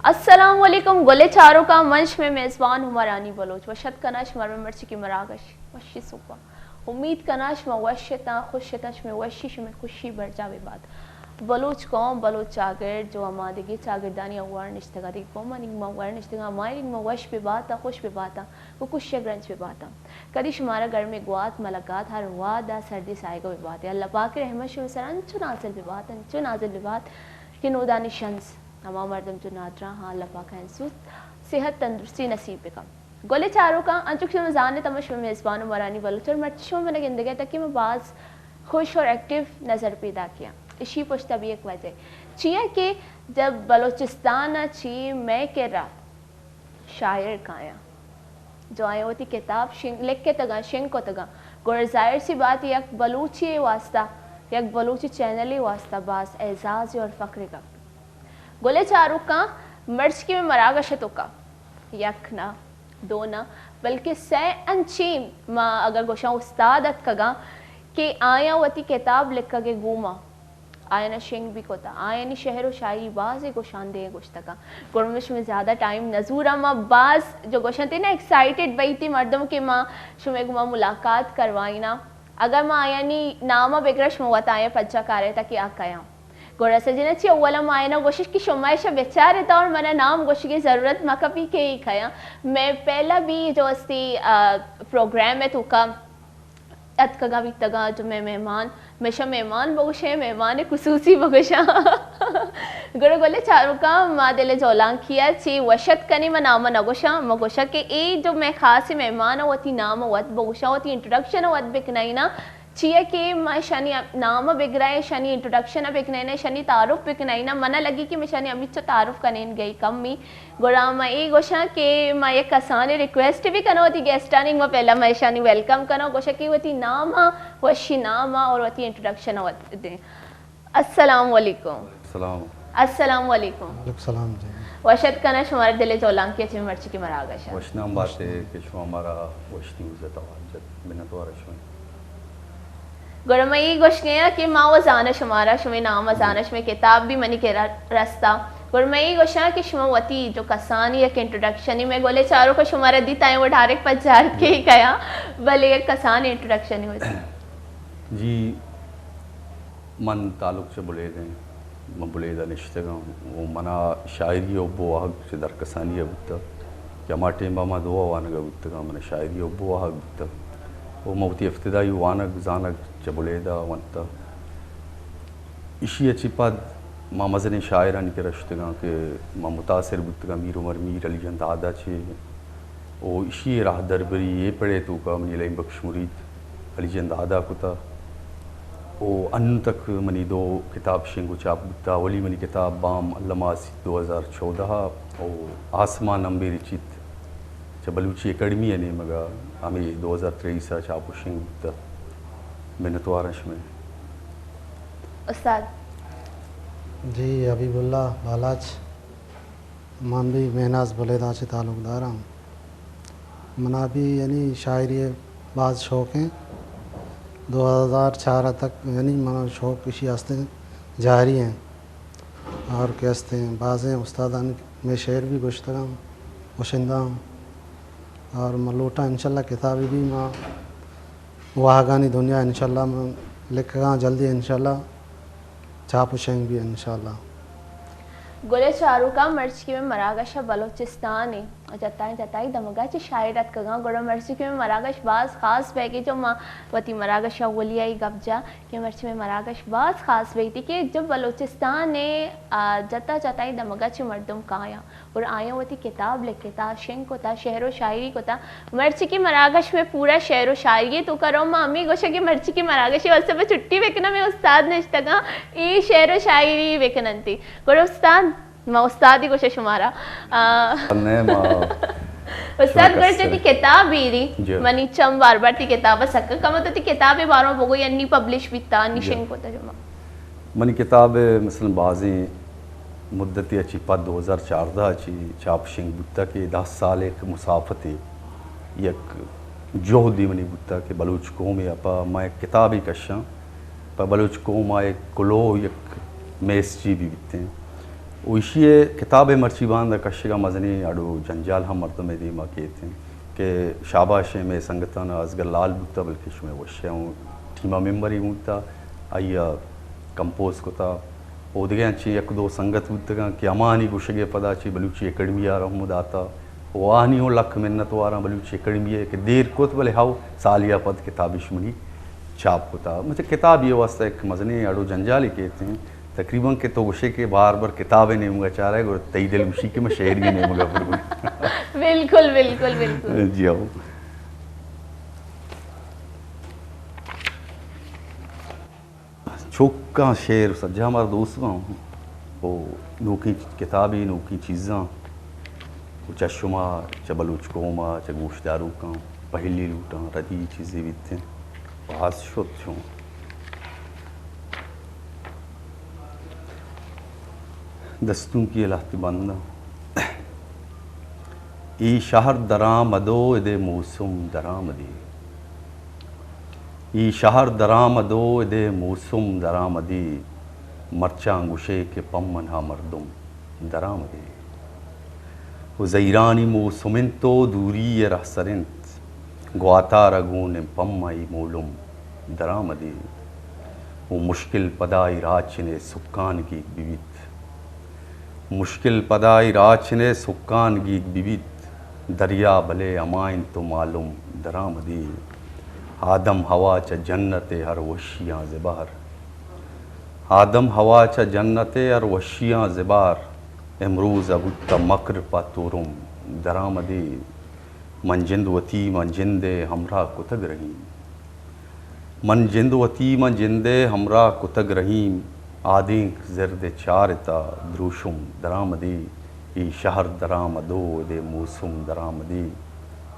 السلام علیکم، گلیں چاروکاں، من شمئے میزبان عمرانی بلوچ۔ وش اتک کناں شمارا مئے مرچیگیں مراگش وشی سوبا۔ امیت کناں شما وش اتاں، خوش اتاں، شمئے وشی شمئے خوشی برجاہ بہ بات۔ بلوچ قوم، بلوچ چاگرد جو ہما دگہ چاگردانی ہوار نشتگاں، دگہ قومانی ما ہوار نشتگاں، ہمایانی ما وش بہ باتاں، خوش بہ باتاں، گوں خوشی ءَ گرنچ بہ باتاں۔ کدی شمارا گرمیں گوات ملگات ہر وہد ءَ سردی ساہگ ءَ بہ بات۔ اللہ پاک ءِ رحمت شمئے سرا انچو نازل بہ بات، انچو نازل بہ بات کہ نودانی شنز ہما مردم جو نادراہ آں، اللہ پاک ءَ انچو صحت تندرستی نصیب بہ کن۔ گلیں چاروکاں، انچو کہ شما زان ات، من شمئے میزبان عمرانی بلوچ، اور مرچی شما من ءَ گندگ ءَ ات کہ من باز خوش اور ایکٹیو نظر پیداک آں۔ اشی پشت ءَ بھی یک وجہ چیا کہ جب بلوچستان ءَ چہ مئے کرا شاعر کایاں، جو آیاں وتی کتاب شنگ، لکھتگاں، شنگ کتگاں، گڑا ظاہر سی بات یک بلوچے واسطہ، یک بلوچی چینلے واسطہ باز اعزاز اور فخر گپ۔ گلیں چاروکاں، مرچی کہ مئے مراگش ءِ توکا یک نہ، دو نہ، بلکہ سئے انچیں، ما اگر گوشاں استاد اتکگاں کہ آیاں وتی کتاب لکھگ ءِ گوما آیانا شنگ بھی کتا، آیانی شعر و شاعری بازیں گوشاندے گوشتگاں۔ گڑا من شمئے زیادہ ٹائم نہ زوراں، ما باز جو گوشنت نا ایکسائٹڈ بیتی مردم کہ ما شمئے گوما ملاقات کروائیناں۔ اگر ما آیانی نام ءَ بگراں، شما وت آیاں پجا کاریتا کہ آ کیاں۔ گڑا سجنا چی اولا ما آیانا گوشش کہ شما ایشا بچارتا اور منا نام گوشگی ضرورت مکپی کہ ای کیاں۔ مئے پہلا بھی جو استی، آ، پروگرام ءِ توکا اتکگا بیتگا جو مئے مہمان، مئے شا مہمان بگوشیں، مہمان خصوصی بگوشاں۔ گڑا گلیں چاروکاں، ما دل جولانکی ءَ چی وش اتک کنیں، ما نام نہ گوشاں، ما گوشاں کہ اے جو مئے خاصیں مہمان ءَ وتی نام ءَ وت بگوشاں، وتی انٹروڈکشن ءَ وت بکنائیناں، چیا کہ ما اشانی نام ءَ بگرائیں، اشانی انٹروڈکشن ءَ بکنائیناں، اشانی تعارف بکنائیناں، منا لگی کہ ما اشانی ہمیچو تعارف کنین گئی کمی۔ گڑا ما اے گوشاں کہ ما یک کسانیں ریکویسٹ بھی کناں وتی گیسٹانی، ما پہلا ما اشانی ویلکم کناں، گوشاں کہ وتی نام ءَ، وشی نام ءَ اور وتی انٹروڈکشن ءَ وت دیں۔ السلام علیکم۔ سلام۔ السلام علیکم۔ وعلیکم سلام جی۔ وش اتک کناں شمارا دل جولانکی ءَ چہ مرچی کہ مراگش ءَ۔ وش نام باتے کہ شما مارا وش نیوز ءِ توار جت۔ منتوار شمئے۔ گڑا من اے گوشگ ءَ آں کہ ما و زاناں شمارا، شمئے نام ءَ زاناں، شمئے کتاب بھی منی کرا رستا۔ گڑا من اے گوشاں کہ شما وتی جو کسانی یک انٹروڈکشنی، مئے گلیں چاروکاں شمارا دیت آیاں و ڈائریکٹ پجارت کہ کیاں، بلے یک کسانیں انٹروڈکشنی وتی۔ جی، من تعلق چہ بلیدیں، من بلیدہ نشتگاں و منا شاعری ءِ حب و واہگ چہ درکسانی ءَ بوتہ کہ ہما ٹیم ءَ ما دو ءَ وانگ ءَ بوتگاں، منا شاعری ءِ حب و واہگ بوتہ و من وتی ابتدائی وانگ زانگ چہ بلیدہ ونتہ۔ ایشی ءَ چہ پد ما مزنیں شاعرانی کرا شتگاں کہ ما متاثر بوتگاں، میر عمر میر، علی جان دادا چہ و ایشی ءِ راہدربری اے پڑ ءِ توکا منی علیم بخش مرید، علی جان دادا کتا و انوں تک منی دو کتاب شنگ و چاپ بوتا۔ اولی منی کتاب بام الم آسیت دو ہزار چودہ ءَ و آسمان امبے رچیت چہ بلوچی اکیڈمی ءِ نیمگ ءَ ہمے دو ہزار تریس ءَ چاپ و شنگ بوتا۔ منتواراں شمئے۔ استاد۔ جی، حبیب اللہ بالاچ۔ من بھی مہناز بلیداں چہ تعلق داراں۔ منا بھی یعنی شاعری ءِ باز شوق ایں۔ دو ہزار چار ءَ تک یعنی منا شوق اشی ہستیں جاری ایں۔ اور کہ ہستیں بازیں استادانی مئے شعر بھی گوشتگاں، گوشندہ آں۔ اور من لوٹاں انشاءاللہ کتابے بھی ما واہگانی دنیا انشاءاللہ من لکھگاں جلدی انشاءاللہ چاپ و شنگ بی انشاءاللہ۔ گلیں چاروکاں، مرچی کہ مئے مراگش ءَ بلوچستان ءِ جتائیں جتائیں دمگاں چہ شاعر اتکگاں، گڑا مرچی کہ مئے مراگش باز خاص بیگی جو ما وتی مراگش ءِ اولی ءَ اے گپ جا کہ مرچی مئے مراگش باز خاص بیتی کہ جو بلوچستان ءِ، آ، جتا جتائیں دمگاں چہ مردم کایاں۔ اور آیاں وتی کتاب لکھتا، شنگ کتا، شعر و شاعری کتا۔ مرچی کہ مراگش مئے پورا شعر و شاعری ءِ توکا رو، ما ہمے گوشاں کہ مرچی کہ مراگش ءِ واستہ پہ چھٹی بکناں، مئے استاد نشتگاں، اے شعر و شاعری بکننتی۔ گڑا استاد، ما استادی گوشاں شمارا۔ آ، نہ، ما استاد، شما گڑا کس تئی کتاب ایری، جی۔ منی چم بار بار تئی کتاب سکا کم تو تئی کتاب بارو بگو، انی پبلش بیتا، انی جی۔ شنگ کتا شما۔ منی کتاب مثلاً بازیں مدتے ءَ چہ پد دو ہزار چاردہ ءَ چہ چاپ شنگ بوتگ کہ دہ سال یک مسافتے، یک جہدے منی بوتگ کہ بلوچ قوم ءَ پہ ما یک کتابے کشاں، پہ بلوچ قوم ءَ یک کلوہ، یک میسجے بہ بیتیں۔ و ایشی ءِ کتاب ءِ مرچی باندا کشگ ءَ مزنیں اڑ و جنجال ہم مردم ءِ دیما کیت انت کہ شاباش ایں مئے سنگتاں، اصغر لال بوتہ، بلکیں شمئے وش ءَ اوں ٹیم ءِ ممبرے بوتہ، آئی ءَ کمپوز کتہ۔ و دگہ انچیں یک دو سنگت بوتگاں کہ ہمانی گوشگ ءِ پدا چہ بلوچی اکیڈمی ءَ را ہم داتہ۔ و آہانی اوں لک منت واراں بلوچی اکیڈمی ءِ کہ دیر کت، بلے ہو سالے ءَ پد کتابش منی چھاپ کتہ۔ مچہ کتابے ءِ واستہ یک مزنیں اڑ و جنجالے کیت انت۔ تقریباً کہ تو گوشے کہ بار بار کتاب ءِ نیمگ ءَ چارئے، گڑا تئی دل گوشی کہ من شعری ءِ نیمگ ءَ بروں۔ بالکل، بالکل، بالکل۔ جی ہو۔ چکاں شعر سجا مارا دوست باں۔ او نوکیں کتابے، نوکیں چیزاں۔ او چہ شما، چہ بلوچ قوم ءَ، چہ گوشداروکاں پہلی لوٹاں، ردی چیزے بیت انت۔ باز شت چون۔ دستونکی ءِ لہتے بنداں۔ اے شہر درآمد و اد ءِ موسم درآمدی۔ اے شہر درآمد و اد ءِ موسم درآمدی۔ مرچاں گوشے کہ پمنہا مردم درآمدی۔ و زہیرانی موسم انت و دوری ءِ رہسر انت۔ گواتار ءَ گوں نمپمہ اے مولم درآمدی۔ و مشکل پدا اے راچن ءِ سکانگیگ بہ بیت۔ مشکل پدا اے راچن ءِ سکانگیگ بہ بیت۔ دریا بلے ہما انت و مالم درآمدی۔ آدم ہوا چہ جنت ءِ ہر وشیاں زبہر۔ آدم ہوا چہ جنت ءِ ہر وشیاں زبہر۔ امروز ءَ بوتہ مکر پہ تورم درآمدی۔ من جند وتی من جند ءِ ہمراہ کتگ رحیم۔ من جند وتی من جند ءِ ہمراہ کتگ رحیم۔ آدینک زرد ءَ چارتہ دروشم درآمدی۔ اے شہر درآمد و اد ءِ موسم درآمدی۔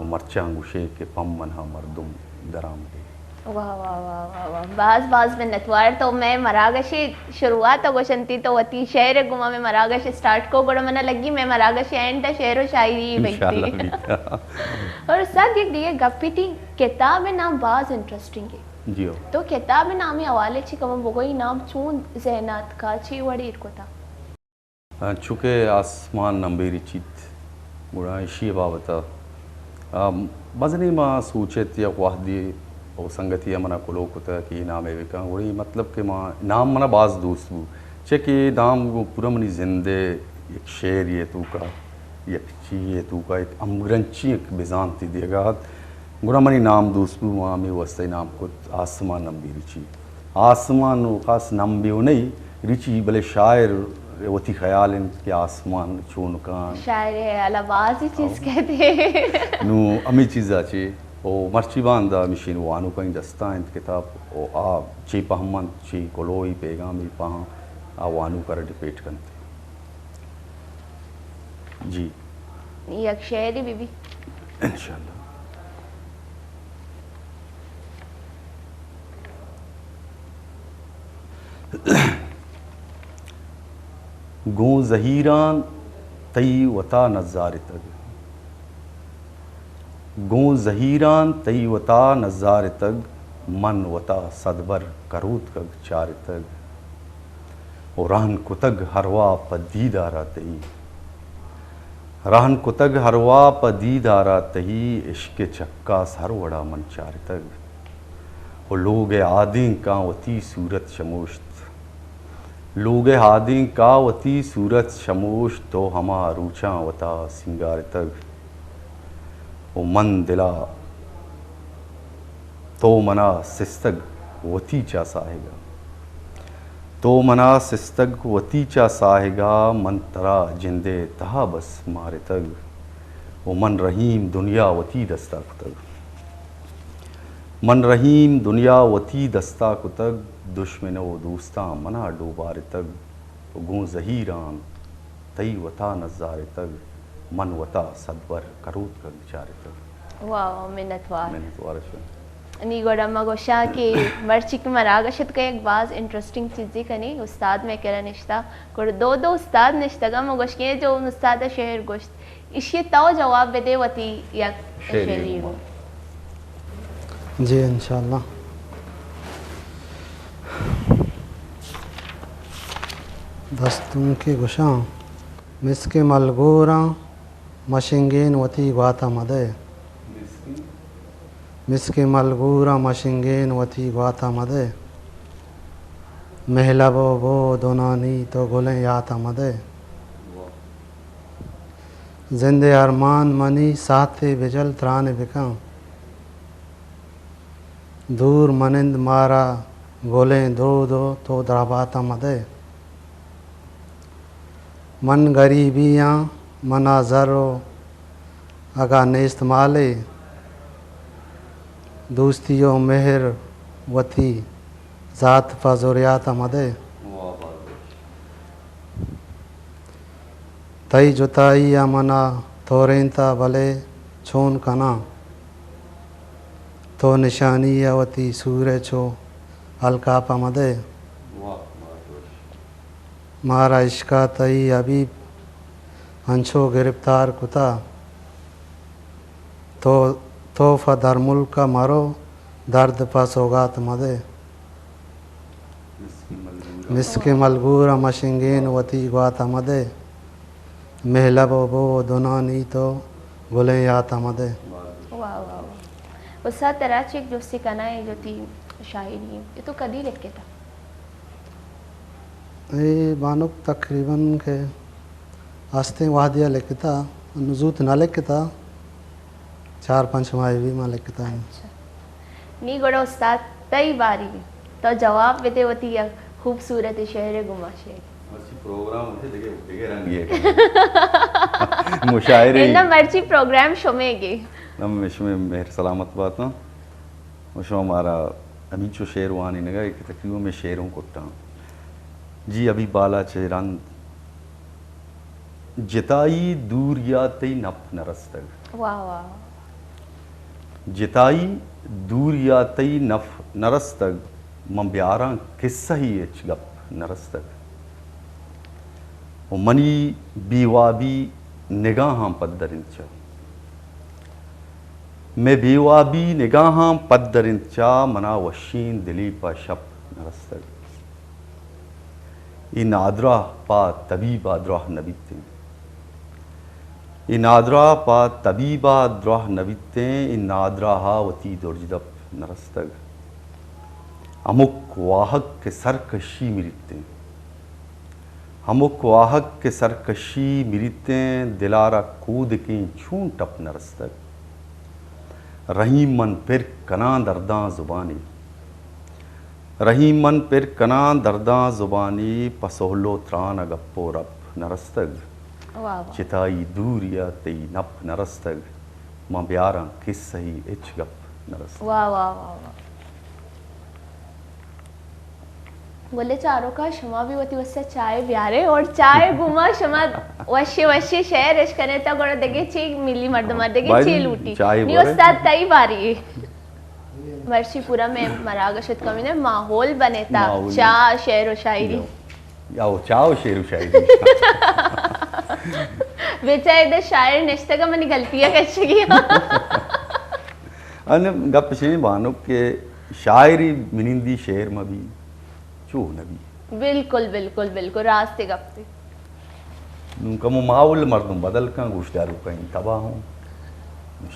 و مرچاں گوشے کہ پمنہا مردم درآمدی۔ واہ، واہ، واہ، واہ، واہ۔ باز، باز منتوار۔ تو مئے مراگش ءِ شروعات ءَ گوشنتی، تو وتی شعر ءِ گوما مئے مراگش ءَ سٹارٹ کو، گڑا منا لگی مئے مراگش ءِ اینڈ ءَ شعر و شاعری بیتی۔ انشاءاللہ بیتا۔ اور سر یک دیگہ گپی، تئی کتاب ءِ نام باز انٹرسٹنگ ہے۔ جی ہو۔ تو کتاب ءِ نام ءِ حوالے چی کمو بگو، اے نام چون ذہن ءَ اتکا، چی وڑ ایر کتا؟ چونکہ آسمان نمبے رچیت، گڑا ایشی ءِ بابت ءَ، آ، مزنیں ما سوچ ات یک وہدے، او سنگتے ءَ منا کلوہ کتگ کہ اے نام ءَ بکن، گڑا اے مطلب کہ ما، نام منا باز دوست بو، چہ کہ اے نام گوں پورا منی زند ءِ یک شعرے ءِ توکا، یک چیزے ءِ توکا، یک ہمگرنچی، یک بزانتے دیگا ات۔ گڑا منی نام دوست بو، ما ہمے واستہ نام کت آسمان نمبے رچی۔ آسمان و خاص نمبے و نئی رچی، بلے شاعر وتی خیال انت کہ آسمان چون کان۔ شاعر ہے، اللہ بازی چیز او۔ کہتے ہیں۔ نو ہمے چیزا چے، او مرچی باندا ہمیشی نو وانوکانی دستا انت کتاب، او آ چے پہمنت، چے کلوہی پیغامی پہاں، آ وانوکا را ڈیپیٹ کنت۔ جی۔ یک شعرے بہ بی۔ انشاءاللہ۔ گوں زہیراں تئی وتا نزارتگ۔ گوں زہیراں تئی وتا نزارتگ، من وتا صدبر کروتکگ چارتگ۔ و رہن کتگ ہروا پہ دیدارا تئی۔ رہن کتگ ہروا پہ دیدارا تئی، عشق چکاس ہر وڑا من چارتگ۔ و لوگ آدینکاں وتی صورت شموشت۔ لوگ آدینکا وتی صورت شموشت، تو ہما روچاں وتا سینگارتگ۔ و من دلا تو منا سستگ وتی چا ساہگا۔ تو منا سستگ وتی چا ساہگا، من ترا جندے تہا بس مارتگ۔ و من رحیم دنیا وتی دستا کتگ۔ من رحیم دنیا وتی دستا کتگ، دشمن و دوستاں منا ڈوبارتگ۔ و گوں زہیراں تئی وتا نزارتگ، من وتا صدبر کروتکگ چارتگ۔ واہ، واہ، منتوار۔ منتوار شما۔ نی گڑا ما گوشاں کہ مرچی کہ مراگش اتکگ، یک باز انٹرسٹنگ چیزے کنی، استاد مئے کرا نشتا، گڑا دو دو استاد نشتگا، ما گوشگیں جو استاد شعر گوشت، ایشی تو جواب بدے وتی یک شعری شعری گو۔ گو۔ جی، انشاءاللہ۔ دستونکے گوشاں۔ مسکیں ملگوراں مشنگین وتی گوات ءَ مدئے۔ مسکیں ملگوراں مشنگین وتی گوات ءَ مدئے۔ مہلب ءُ بو دنانی تو گلیں یات ءَ مدئے۔ زند ءِ ارمان منی ساہتے بجل ترانے بکن۔ دور منند مارا گلیں دود ءُ تو درابات ءَ مدئے۔ من گریبی آں، منا زر ءُ اگاں نیست مالے، دوستی ءُ مہر وتی ذات پہ زریات ءَ مدئے۔ تئی جتائی ءَ منا تورینتہ، بلے چون کناں؟ تو نشانی ءَ وتی سور ءَ چو الکاپ ءَ مدئے۔ مارا عشق ءَ تئی حبیب انچو گرپتار کتہ۔ تو، تو پہ درملک ءَ مرو، درد پہ سوگات مدئے۔ مسکیں ملگور ءَ مشنگین وتی گوات ءَ مدئے۔ مہلب ءُ بو دنانی تو گلیں یات ءَ مدئے۔ واہ، واہ، واہ۔ استاد، ترا چہ یک جستے کناں، اے جو تئی شاعری ایں، اے تو کدی لکھتہ؟ اے بانک تقریباً کہ ہستیں وہدے ءَ لکھتہ، نوں زوت نہ لکھتہ، چار پنچ ماہ بی ما لکھتہ۔ اچھا۔ نی گڑا استاد، تئی باری، تو جواب بدے وتی یک خوبصورت شعر ءِ گماشے۔ مرچی پروگرام اٹھے دگہ، دگہ رنگے۔ مشاعرے۔ نہ، مرچی پروگرام شمے گے۔ نہ، مئے شمے مہر سلامت باتاں۔ ءُ شما مارا ہمینچو شعر وانینگ ءَ کہ تقریباً مئے شعر ہوں کٹاں۔ جی، حبیب بالاچ ءِ رند، جتائی دوریا تئی نپ نہ رستگ۔ واہ، واہ۔ جتائی دوریا تئی نپ نہ رستگ، من بیاراں کسہ ءَ ہچ گپ نہ رستگ۔ ءُ منی بے وابی نگاہاں پدر انت چہ، مئے بے وابی نگاہاں پدر انت چہ، منا وشیں دلے پہ شپ نہ رستگ۔ اے نادراہ پہ طبیب ءَ دراہ نہ بیتیں۔ اے نادراہ پہ طبیب ءَ دراہ نہ بیتیں، اے نادراہ ءَ وتی درج دپ نہ رستگ۔ ہمک واہگ کہ سرکشی مریتیں، ہمک واہگ کہ سرکشی مریتیں، دل ءَ را کودکیں چون ٹپ نہ رستگ۔ رحیم من پر کناں درداں زبانے، رحیم من پر کناں درداں زبانے، پہ سہل ءُ تران ءَ گپ ءُ رپ نہ رستگ۔ واہ، واہ۔ جتائی دوریا تئی نپ نہ رستگ، من بیاراں کسہ ءَ ہچ گپ نہ رستگ۔ واہ، واہ، واہ، واہ۔ گلیں چاروکاں، شما بھی وتی واسطہ چائے بیارے اور چائے گوما شما وشے وشے شعر اش کنے تا، گڑا دگہ چی ملی مردم ءَ، دگہ بھائی چی لوٹی؟ چائے نی بورے۔ استاد، تئی باری۔ مرچی پورا مئے مراگش ات کمین ماحول بنے تا، ماحول۔ چاہ، شعر و شاعری۔ یا، یا وہ چاہ و شعر و شاعری۔ بیچارہ ادا شاعر نشتگ، منی غلطی ءَ کشگی۔ ان گپ شیں بانک کہ شاعری منندی شعر مہ بی، چو نہ بی۔ بالکل، بالکل، بالکل، راست گپے۔ نوں کمو ماحول مردم بدل کن، گوشداروکاں تباہ ہوں،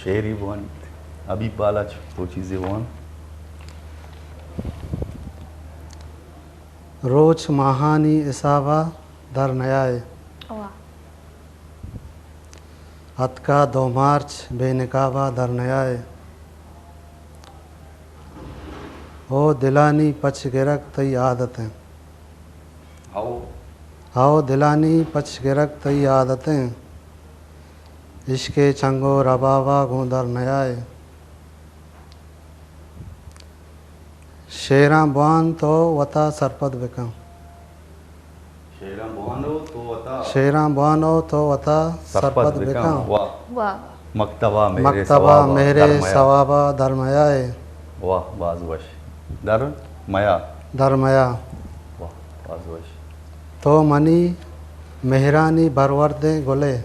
شعری بوانیت۔ حبیب بالاچ تو چیزے بوان۔ روچ ماہانی حسابا در نیائے۔ واہ۔ اتکا دو مارچ بے نقابا در نیائے۔ او دلانی پچ گرگ تئی عادت انت۔ ہو۔ ہو دلانی پچ گرگ تئی عادت انت۔ عشق ءِ چنگ و ربابا گوں در نیائے۔ شعراں بوان تو وتا سرپد بکن۔ شعراں بوان و تو وتا۔ شعراں بوان و تو وتا سرپد سرپد بکن۔ بکن۔ واہ۔ واہ۔ مکتبہ مہر مکتبہ ثوابا مہر در میا۔ ثوابا در میائے۔ واہ، باز وش۔ در میا۔ در میا۔ واہ، باز وش۔ تو منی مہرانی بروردیں گلے۔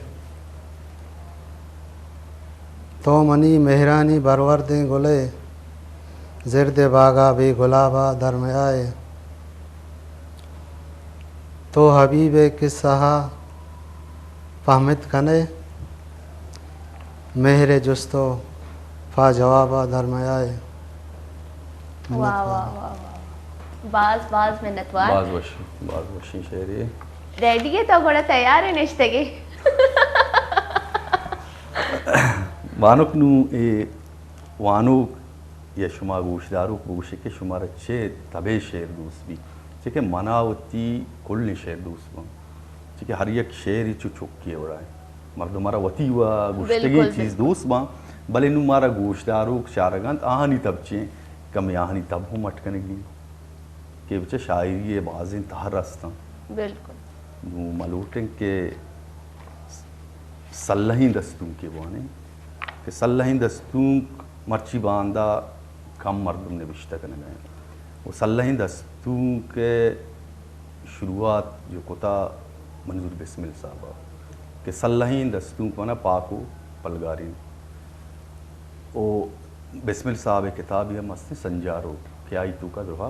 تو منی مہرانی بروردیں گلے، زرد باگا بے گلابا در میائے۔ تو حبیب ءِ قصہا پہمت کنے، مہر جست و پا جوابا درمیائے۔ واہ، واہ، واہ، واہ۔ باز، باز منتوار۔ باز وشی، باز وشی شعرے۔ ریڈی ئے تو گڑا تیار ئے نشتگے؟ بانک نوں اے وانوک یا شما گوشداروک بگوشے کہ شمارا چے تبے شعر دوست بیت، چے کہ منا وتی کلیں شعر دوست باں، چے کہ ہر یک شعری چو چکے وڑا انت۔ مردم مارا وتی و گوشتگیں بالکل، چیز بالکل۔ دوست باں، بلے نوں مارا گوشداروک چارگ انت، آہانی تب چے انت، کمے آہانی تب ہم اٹکنگی انت کہ بچہ شاعری ء بازیں تہر است انت۔ بالکل۔ نوں ما لوٹیں کہ سلہیں دستونکے بوانیں کہ سلہیں دستونک مرچی باندا کم مردم نبشتہ کنگ ء انت و سلہیں دستونک ء شروعات جو کتا منظور بسمل صاحب ء کہ سلہیں دستونک منا پاک و پلگارین و بسمل صاحب ء کتابے ہم ہستیں سنجارو کہ آئی توکا درہا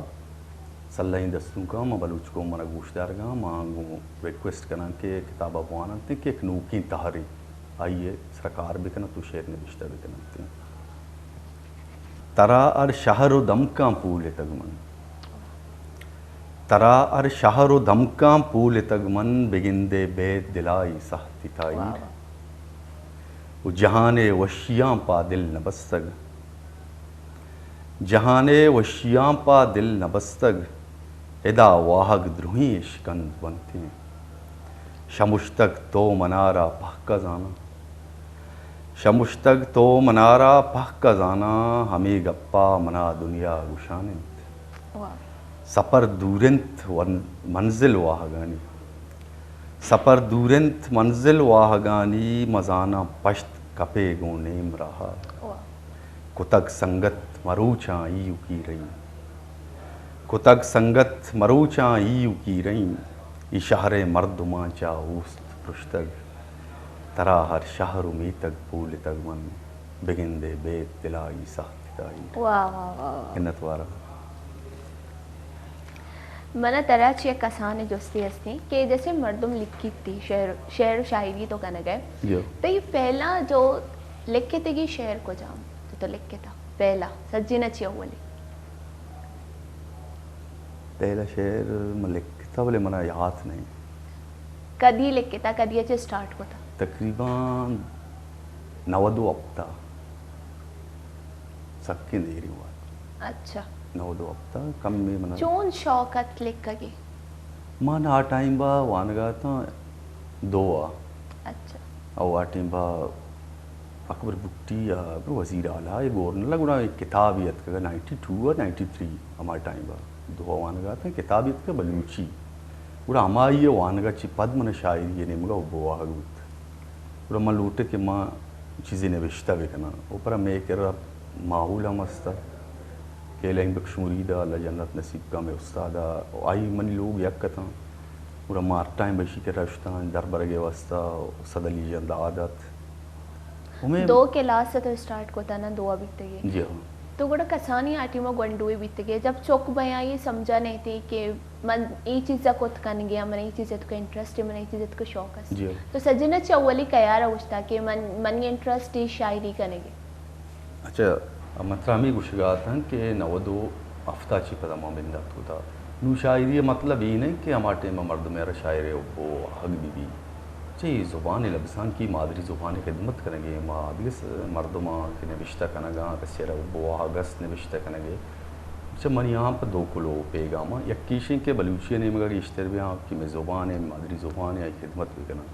سلہیں دستونکاں ما بلوچ قوم منا گوشدارگاں، ما گوں ریکویسٹ کناں کہ کتابا بوان انت کہ یک نوکیں تہرے آئی ء سرا کار بکن انت و شعر نبشتہ بکن انت۔ ترا ہر شہر و دمکاں پولتگ من، ترا ہر شہر و دمکاں پولتگ من، بگندے بیت دلائی سہتی تائی۔ واہ، واہ۔ و جہان ء وشیاں پا دل نہ بستگ۔ جہان ء وشیاں پا دل نہ بستگ، ادا واہگ درہیں اشکند بنتیں۔ شمشتگ تو منارا پہک ء زاناں، شمشتگ تو منارا پہک ء زاناں، ہمے گپا منا دنیا گوشان انت۔ واہ۔ سپر دور انت ون-، منزل واہگانی، سپر دور انت منزل واہگانی، مزاناں پشت کپے گوں نیم راہا۔ واہ۔ کتگ سنگت مروچاں ایوکی رہی، کتگ سنگت مروچاں ایوکی رہی، ای شہر ء مردماں چا اوست پرشتگ، ترا ہر شہر و میتگ پولتگ من، بگندے بیت دلائی سہت تائی۔ واہ، واہ، واہ، واہ۔ منت وارا۔ من ء ترا چہ یک کسانیں جستے ہستیں کہ جیسے مردم لکھیت تی شعر، شعر و شاعری تو کنگ ء۔ جی۔ تئی پہلا جو لکھتگی شعر کجام؟ تو، تو لکھتا پہلا، سجین ء چہ اولی۔ پہلا شعر من لکھتا، بلے منا یات نہیں۔ کدی لکھتا، کدی ء چہ سٹارٹ کتا؟ تقریباً نود و ہپت ء۔ سکیں دیری وات۔ اچھا۔ نود و ہپت ء کمے من۔ چون شوق ات لکھگے؟ من آ ٹائم با وانگا اتاں دو ء۔ اچھا۔ او آ ٹائم با اکبر بگٹی ء وزیر اعلیٰ ء گورنر ء گڑا ایک کتابے اتکگ نائنٹی ٹو ء نائنٹی تھری ہما ٹائم با دو ء وانگا اتاں کتابے اتکگ بلوچی۔ گڑا ہمائی ء وانگا چی پد من شاعری ء نیمگا حب و واہگ بوت۔ گڑا من لوٹے کہ من چیزے نبشتہ بکناں۔ او پرا مئے کرا ماحول ہم است کہ لہیم بخش مرید ء اللہ جنت نصیب کا مئے استاد ء آئی منی لوگ یک اتاں۔ گڑا ما ہر ٹائم بہ ایشی کرا شتاں دربرگ ء واسطہ، استاد علی جان داد ات۔ ہمے دو کلاس ء تو اسٹارٹ کتا نا، دو ء بیتگے۔ جی ہاں۔ تو گڑا کسانی آ ٹیم ء گونڈوے بیتگے، جب چک بیاں یہ سمجھا نہیں تھی کہ من ای چیز ء کت کنگے آں، من ای چیز ء تو انٹرسٹ ہے، من ای چیز ء تو شوق است۔ جی۔ تو سجن ء چہ اولی کیار ء گوشتا کہ من، منی انٹرسٹ ای شاعری کنگے؟ اچھا، من ترا ہمے گوشگا اتاں کہ نود و ہفت ء چہ پدا ما بندات کتا۔ نوں شاعری ء مطلب اے نہ کہ ہما ٹائم ء مردم ء را شاعر ء حب و واہگ بہ بی۔ چہ اے زبان ء لبزانکی مادری زبان ء خدمت کنگے، ما دگہ س-، مردماں کہ نبشتہ کنگاں، کسے ء را حب و واہگ است نبشتہ کنگے۔ چہ منی آں پہ دو کلو پیگاماں، یکیش انت کہ بلوچی ء نیمگا گیشتر بیاں کہ مئے زبان ء، مادری زبان ء آئی خدمت بکناں۔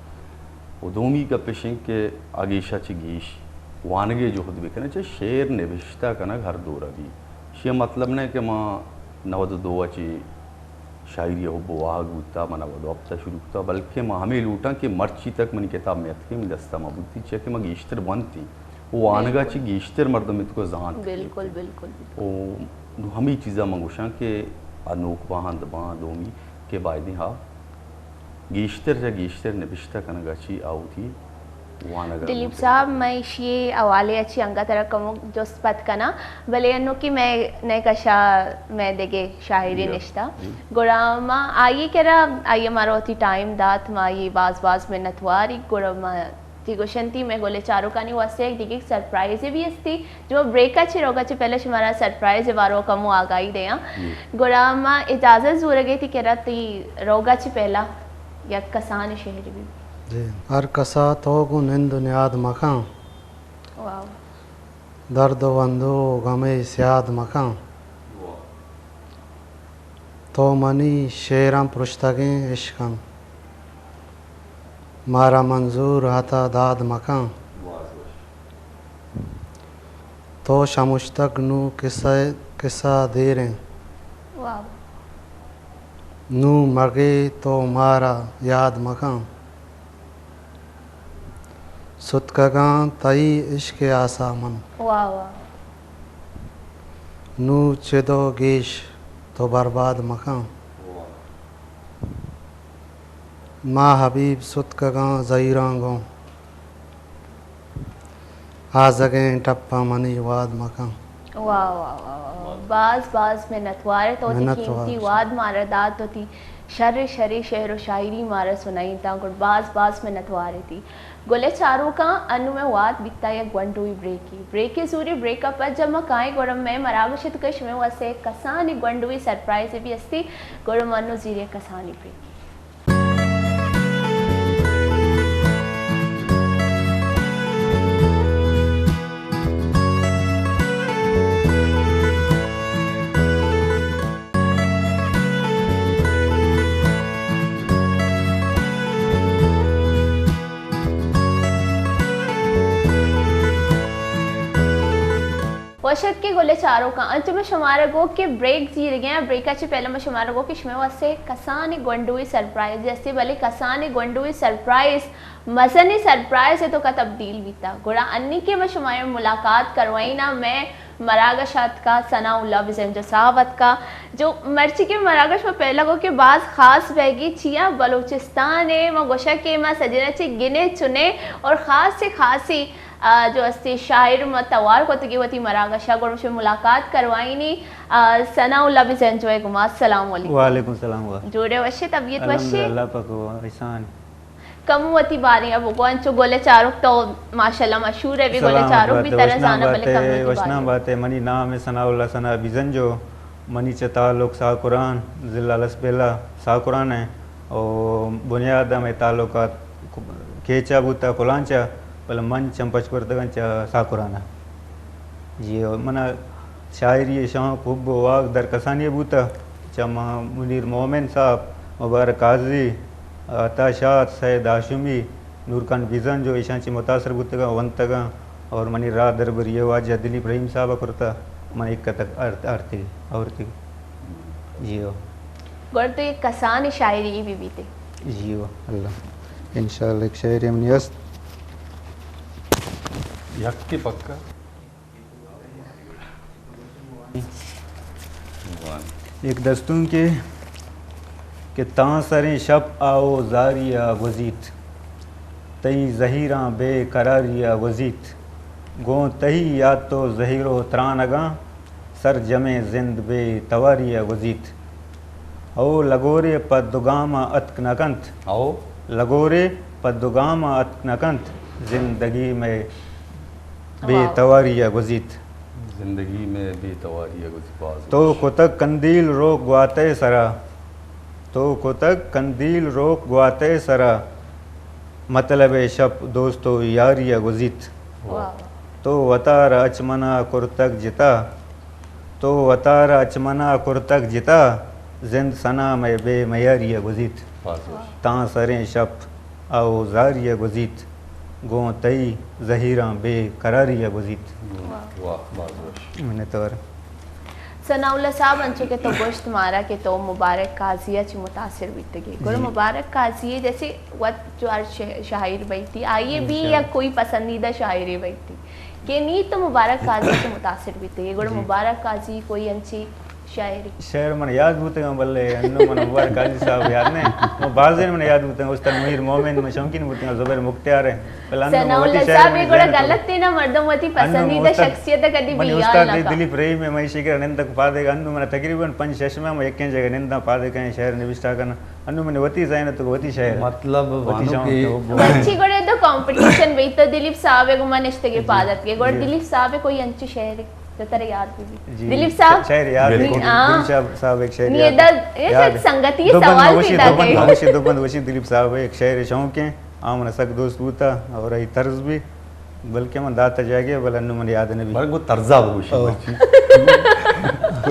و دومی گپ اش انت کہ آ گیشا چہ گیش وانگے جہد بکناں، چہ شعر نبشتہ کنگ ہر دورا بی۔ اشی ء مطلب نہ کہ ما نود و دو ء چہ شاعری ء حب و واہگ بوتا، من نود و ہپت ء شروع کتا، بلکہ ما ہمے لوٹاں کہ مرچی تک منی کتاب میتکیں، منی دستا ما بوتی، چیا کہ ما گیشتر ونتیں۔ و وانگا بالکل۔ چہ گیشتر مردم اتکو زانت۔ بالکل، بالکل، بالکل۔ و نوں ہمے چیزا من گوشاں کہ آ نوک باں، ہند باں، دومی کہ بایدیں ہا گیشتر چہ گیشتر نبشتہ کنگا چی آ وتی وانگ ء دلیپ صاحب، من ایشی ء حوالے ء چی انگت ترا کمو جست پت کناں، بلے انو کہ مئے نئے کشا مئے دگہ شاعرے جی۔ نشتہ۔ جی۔ گڑا ما آئی ء کرا، آئی ء مارا وتی ٹائم دات، ما آئی ء باز باز منتوار ایں۔ گڑا ما تی گوشنتی مئے گل ء چاروکانی واسطہ یک دگہ سرپرائزے بھی استی۔ جو بریک ء چہ روگا چہ پہلا شمارا سرپرائز ء بارو کمو آگاہی دیاں۔ جی۔ گڑا ما اجازت زورگے تی کرا تی روگا چہ پہلا یک کسان شعر بھی۔ جی۔ ہر کسا تو گوں نند و نیاد مکن۔ واو۔ درد و اندوہ و غمے سیاد مکن۔ تو منی شعراں پرشتگیں عشق انت، مارا منظور عطا داد مکن۔ تو شمشتگ نوں کسہ، کسہ دیر انت۔ واو۔ نوں مگے تو مارا یاد مکن۔ ستکگاں تئی عشق ء آسا من۔ واہ، واہ۔ نوں چد و گیش تو برباد مکن۔ ما حبیب ستکگاں زہیراں گوں۔ آزگیں ٹپاں منی واد مکن۔ واہ، واہ، واہ، واہ، واہ۔ باز، باز منتوار ات، تو وتی منتوار۔ قیمتی واد مارا دات، تو وتی شر، شر شعر و شاعری مارا سنائینتاں، گڑ باز، باز منتوار ات۔ گل ء چاروکاں، انوں مئے وات بیتا یک گونڈوئی بریکے۔ بریکے زوری، بریک ء پد جب ما کائیں، گڑا مئے مراگش ات کہ شمئے واسطہ یک کسانیں گونڈوئی سرپرائزے بھی استی، گڑا ما انوں زیری یک کسانیں بریکے۔ وش اتکے گل ء چاروکاں، انچو من شمارا گو کہ بریک زیرگیں، بریک ء چہ پہلا من شمارا گو کہ شمئے واسطہ کسانیں گونڈوئی سرپرائز ہستی، بلے کسانیں گونڈوئی سرپرائز مزنیں سرپرائز ء توکا تبدیل بیتا۔ گڑا انی کہ من شمئے ملاقات کروائیناں، مئے مراگش ء اتکا ثناء اللہ بزنجو صاحب اتکا، جو مرچی کہ مراگش ما پہلا گو کہ باز خاص بیگی چیا بلوچستان ء، ما گوشا کہ ما سجنا چہ گنے چنے اور خاص سے خاصی آ، جو استی شاعر ما توار کتگی وتی مراگشا، گڑا شمئے ملاقات کروائینی، آ، ثناء اللہ بزنجو ء گما۔ السلام علیکم۔ وعلیکم السلام۔ جوڑے وشے، طبیعت وشے؟ الحمدللہ، پاک و احسان۔ کم وتی بارے ء بگو، انچو گل ء چاروک تو ماشاءاللہ مشہور ہے، بھی گل ء سلامت چاروک بھی بات ہے، ترا وشنام زانا، بات بلے ہے، کم وتی وشنام بارے۔ بات ہے۔ منی نام ہے ثناء اللہ ثناء بزنجو۔ منی چہ تعلق ساکران، ضلع لسبیلہ ساکران ء، او بنیاد ء مئے تعلقات کیچ ء بوتہ، کلانچ ء، بلے من چم پچ کرتگاں چہ ساکران ء۔ جی، او من ء شاعری ء شوق، حب و واک در کسانی ء بوتہ، چہ ما منیر مومن صاحب، مبارک قاضی، عطا شاد، سید ہاشمی، نورخان بزنجو ایشاں چہ متاثر بوتگاں، ونتگاں اور منی راہ دربری ء واجہ دلیپ رحیم صاحب ء کرتا، من ایک کتک آرت-، آرتی، آورتی۔ جی ہو۔ گڑا تو یک کسانیں شاعری بھی بیتے۔ جی ہو، اللہ۔ انشاءاللہ یک شاعری منی است۔ یک کے پکا۔ یک دستونکے کہ تاں سریں شپ آ و زاری ء گوزیت، تئی زہیراں بے قراری ء گوزیت، گوں تئی یات و زہیر و ترانگاں سرجمیں زند بے تواری ء گوزیت۔ او لگورے پہ دو گام ء اتک نہ کنت۔ او لگورے پہ دو گام ء اتک نہ کنت، زندگی مئے بے واہ۔ تواری ء گوزیت۔ زندگی مئے بے تواری ء گوزیت۔ باز تو وش۔ کتگ قندیل روک گواتئے سرا، تو کتگ قندیل روک گواتئے سرا، مطلب ء شپ دوست و یاری ء گوزیت۔ واہ۔ تو وتارا اچ منا کرتگ جتا، تو وتارا اچ منا کرتگ جتا، زند ثنا مئے بے میاری ء گوزیت۔ باز وش۔ تاں سریں شپ آ و زاری ء گوزیت، گوں تئی زہیراں بے قراری ء گوزیت۔ واہ۔ واہ، باز وش۔ منتوار۔ ثناء اللہ صاحب، انچو کہ تو گوشت مارا کہ تو مبارک قاضی ء چہ متاثر بیتگے۔ گڑا جی۔ مبارک قاضی جیسے وت جو ہر ش-، شاعر بیتی، آئی ء بھی انشاءاللہ۔ یا کوئی پسندیدہ شاعرے بیتی کہ نی تو مبارک قاضی ء چہ متاثر بیتگے۔ گڑا جی۔ مبارک قاضی کوئی انچی شاعری؟ شعر من یاد بوتگاں، بلے انوں من مبارک قاضی صاحب یاد نہ۔ من بازیں من یاد بوتگاں، استاد منیر مومن من شوقین بوتگاں، زبیر مختیار ہے۔ بلے انوں من ثناء وتی اللہ شعر صاحب، من اے گڑا ذہن ءَ غلط ہے نا، مردم وتی انوں من پسندیدہ استاد، شخصیت ءَ کدی منی بیال استاد نہ کا۔ دلیپ رحیم ہے، من ایشی کرا نندگ پادے گا، انوں من تقریباً پنچ شش ماہ من یکیں جگہ ننداں پادے کہیں شعر نبشتہ کناں۔ انوں من وتی ذہن ءَ تو وتی شعر۔ مطلب وتی وانو شوق کہ ہے، وہ مرچی گڑا دو کمپٹیشن بیت، تو دلیپ صاحب ءَ گوں من نشتگے جی۔ پادت کے، گڑا جی۔ دلیپ صاحب ءِ کوئی انچی شعر تو ترا یاد بی؟ جی، دلیپ صاحب؟ شاعر یاد ہے۔ بالکل۔ ہاں۔ دلیپ صاحب، صاححب ایک شاعر نی یاد ادا ہے۔ اے یاد ہے۔ سنگتی دو بند سوال موشی، پیدا دو بند گئے۔ موشی، دو بند وشی دلیپ صاحب ہے، ایک شاعر شوق ہے، آ من سک دوست بوتا اور ای طرز بھی، بلکہ من داتا جاگے، بل انو من یاد نہ بی۔ بلکہ گو طرزا بگوشی۔ او۔ مرچی۔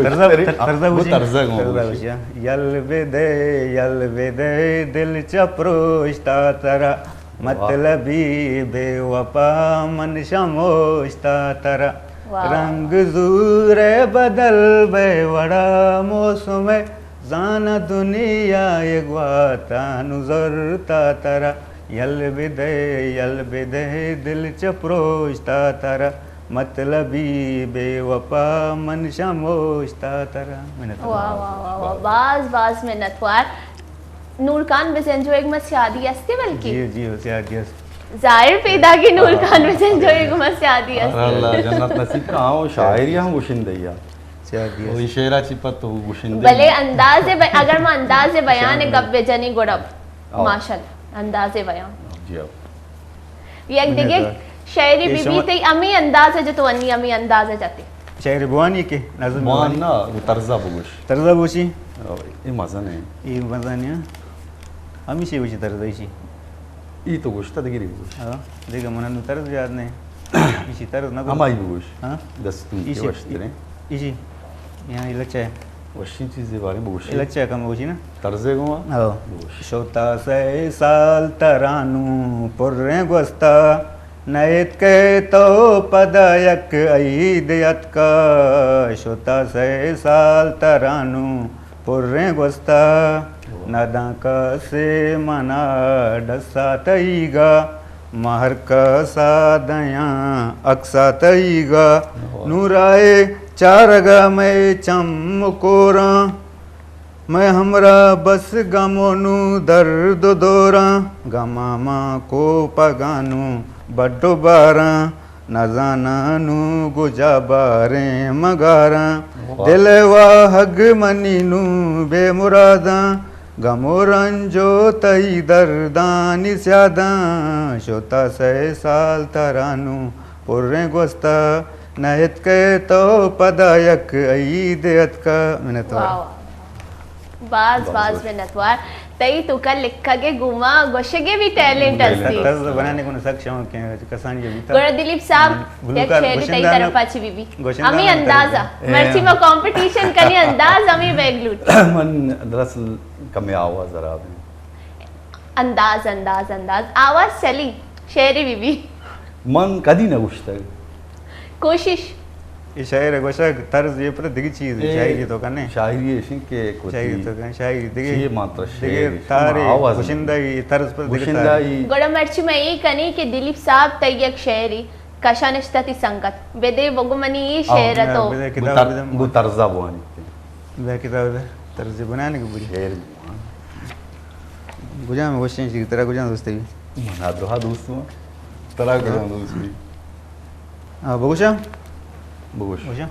طرزا، طرزا گو گوشی۔ طرزا گو طرزا گوشی۔ گوشی، ہاں۔ یل بدے، یل بدے، دل چہ پروشتا ترا۔ واہ۔ مطلبی بے وفا من شموشتا ترا۔ واہ۔ رنگ زور بدل بے وڑا موسم، زان دنیا ءِ گواتا نزرتا ترا۔ یل بدے، یل بدے، دل چہ پروشتا ترا۔ مطلبی بے وفا من شموشتا ترا۔ منت وار۔ واہ، واہ، واہ، واہ۔ باز، باز منت وار۔ نور خان بزنجو ءِ گوما سیادی استے بلکہ؟ جی، جی، سیادی است۔ ظاہر پیداگی نور خان بزنجو ءِ گوما سیادی است۔ اللہ جنت نصیب کا، ہاں، وہ شاعری ہم گوشندہ یا۔ سیادی است۔ وہ شعرا چی پت تو گوشندہ بلے یا۔ انداز بی-، اگر ما انداز بیان شاعر۔ گپ بجنی گڑا ہاں۔ ماشاءاللہ، انداز بیان۔ جی ہاں۔ یک دگہ شعری بی بی تئی ہمے انداز ءَ جت، انی ہمے انداز ءَ جت۔ شعر بوانی کہ نظم بوان بوانی؟ نہ، وہ طرزا بگوش۔ طرزا بوشی؟ او، اے مزن ہے۔ اے مزن ہے۔ ہمیشی وشی طرز ایشی۔ ای تو گوشتا دگری بگوش۔ ہاں، دیگہ من انو طرز یاد نہیں۔ ایشی طرز نہ گوش۔ ہمائی بگوش۔ ہاں؟ دستوں کے ایشی، وشتریں۔ ایشی۔ یہاں یہ لچہ ہے۔ وشیں چیزے بارے بگوشی۔ لچہ کم بگوشی نا۔ طرزے گوا؟ ہاں۔ بگوش۔ شتا سئے سال ترانو پریں گوستا، نہ اتکئے تو پدا یک عید اتکا۔ شتا سئے سال ترانو پریں گوستا، نداں کسے منا ڈسا تئیگا، ما ہر کسا دیاں عکسا تئیگا۔ واہ۔ نورائے چارگا مئے چم کوراں، مئے ہمراہ بس گم و نوں درد و دوراں، گماں ما کوپگاں نوں بڈ و باراں، نزاناں نوں گجا باریں مگاراں۔ واہ۔ دل ءِ واہگ منی نوں بے مراداں، گم و رنج و تئی دردانی سیاداں، شتا سئے سال ترا نوں پریں گوستا، نہ اتکئے تو پدا یک عید اتکا۔ منت وار۔ واہ، واہ۔ باز، باز باز منت وار۔ تئی توکا لکھگ ءِ گوما گوشگ ءِ بھی ٹیلنٹ ہستی۔ طرز بنانے کو سک شوق ہے، کسانی کے بوتا۔ گڑا دلیپ صاحب، یک شعری تئی طرفا چی بی بی؟ ہمیں اندازہ۔ مرچی ما کمپٹیشن کنی انداز ہمیں بیگ لوٹ۔ من دراصل کمے آواز خراب ہے۔ انداز، انداز، انداز۔ آواز چلی، شعری بی بی۔ من کدی نہ گوشتگ۔ کوشش۔ اے شاعر ءِ گوشگ طرز یہ پتہ دگہ چیز ہے، اے شاعری تو کنے۔ شاعری ایشی کہ کوئی شاعری تو کنے، شاعری دگہ، یہ ماتر دگہ شعر ہے، تارے آواز گوشندہ یہ طرز پر دگہ گوشندہ تارے۔ یہ۔ گڑا مرچی میں یہ کنی کہ دلیپ صاحب تئی یک شعری کشا نشتہ تئی سنگت۔ بدے بگو منی یہ شعر تو۔ بدے کتاب بدے۔ گو طرزہ بوانی۔ بدے کتاب بدے۔ طرز بنانے کو بری۔ شعر۔ کجام گوشیں چی ترا کجام دوست بی؟ من ءَ درہا دوست ہوں۔ ترا کجام دوست بی؟ آ، بگوشاں؟ بگوش۔ بگوشاں۔